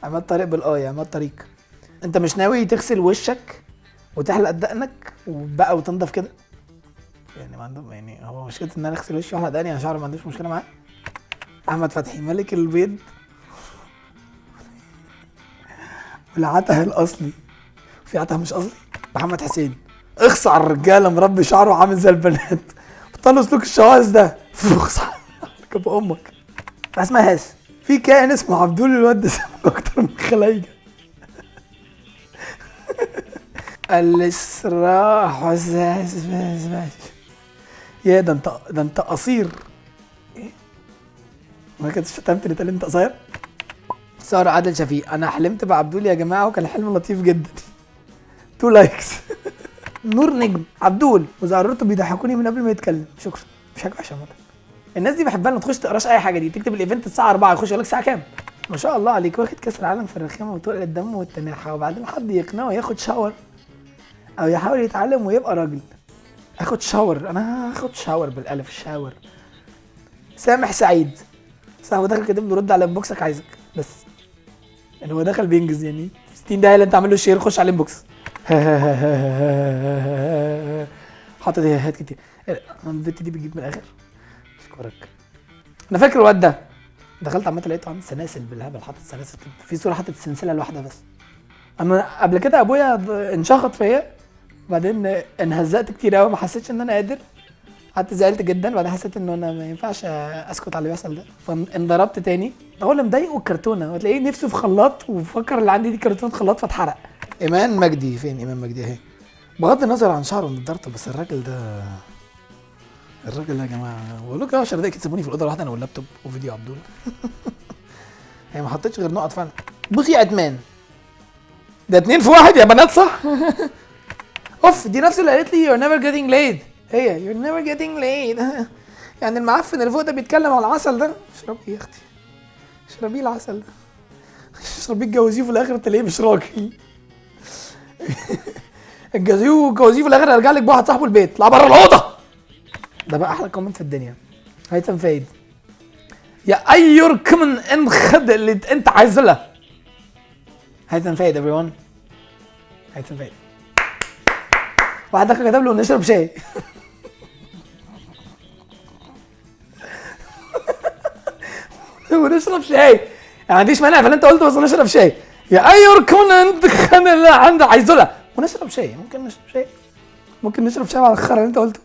عماد طارق بالاه يا عماد طريق. انت مش ناوي تغسل وشك وتحلق دقنك وبقى وتنضف كده؟ يعني ما عندهم، يعني هو مشكلة ان انا اغسل وشي واحلق دقني، انا شعري ما عنديش مشكلة معاه. احمد فتحي ملك البيض والعته الاصلي، في عته مش اصلي. محمد حسين اخص على الرجالة، مربي شعره عامل زي البنات، بطلوا سلوك الشواذ ده. اخص على امك. اسمها هاس. في كائن اسمه عبدول الواد ده سمكة اكتر من خلايجه. الاسراء حساس. يا ده انت، ده انت قصير. ايه؟ ما كنتش شتمت اللي انت قصير. سارة عادل شفيق، انا حلمت بعبدول يا جماعة وكان حلم لطيف جدا. 2 likes. نور نجم، عبدول وزعرته بيضحكوني من قبل ما يتكلم، شكرا. مش حاجة وحشة عامة. الناس دي بحبها، ما تخش تقراش اي حاجة، دي تكتب ال event الساعة 4 يخش يقول لك الساعة كام. ما شاء الله عليك، واخد كاس العالم في الرخامه وتقل الدم والتناحه، وبعدين حد يقنعه ياخد shower او يحاول يتعلم ويبقى راجل. اخد shower، انا هاخد shower بالالف، shower. سامح سعيد، صاحبه دخل كاتب له رد على inbox ك عايزك، بس يعني هو دخل بينجز يعني 60 دقيقة اللي انت عامل له share، خش على ال inbox. حاطط هات كتير. البت دي بتجيب من الاخر، اشكرك. انا فاكر الواد ده، دخلت عمال لقيته عامل سلاسل بالهبل، حاطط سلاسل كده في صوره، حاطط سلسلة لوحدها بس. انا قبل كده ابويا انشخط فيا، بعدين انهزقت كتير قوي، ما حسيتش ان انا قادر، حتى زعلت جدا. بعدين حسيت انه انا ما ينفعش اسكت على اللي بيحصل ده، فانضربت تاني. هو اللي مضايقه الكرتونه، وتلاقيه نفسه في خلاط وفكر اللي عندي دي كرتونة خلاط فاتحرق. ايمان مجدي، فين ايمان مجدي؟ اهي. بغض النظر عن شعره ونضارته، بس الراجل ده، الراجل ده يا جماعة بقول لكم 10 دقايق تسيبوني في الاوضة لوحدي انا واللابتوب وفيديو عبدول. هي ما حطيتش غير نقط فعلا. بصي يا ادمان، ده 2 في 1 يا بنات صح؟ اوف، دي نفس اللي قالت لي you're never getting laid. هي you're never getting laid. يعني المعفن اللي فوق ده بيتكلم على العسل ده. اشربي يا اختي، اشربيه العسل ده، اشربيه اتجوزيه في الاخر تلاقيه مش راجل. اتجوزيه واتجوزيه في الاخر هيرجع لك بواحد صاحبه البيت، اطلع بره الاوضة. ده بقى احلى comment في الدنيا. هيثم فايد، يا ايور كمن انخد اللي انت عايز لها. هيثم فايد everyone، هيثم فايد. واحد دخل كتب له نشرب شاي. ونشرب شاي، يعني ما عنديش مانع في اللي انت قلته، بس نشرب شاي. يا ايور كون انت خان اللي عند عايزه لها ونشرب شاي. ممكن نشرب شاي، ممكن نشرب شاي على الخرا اللي انت قلته.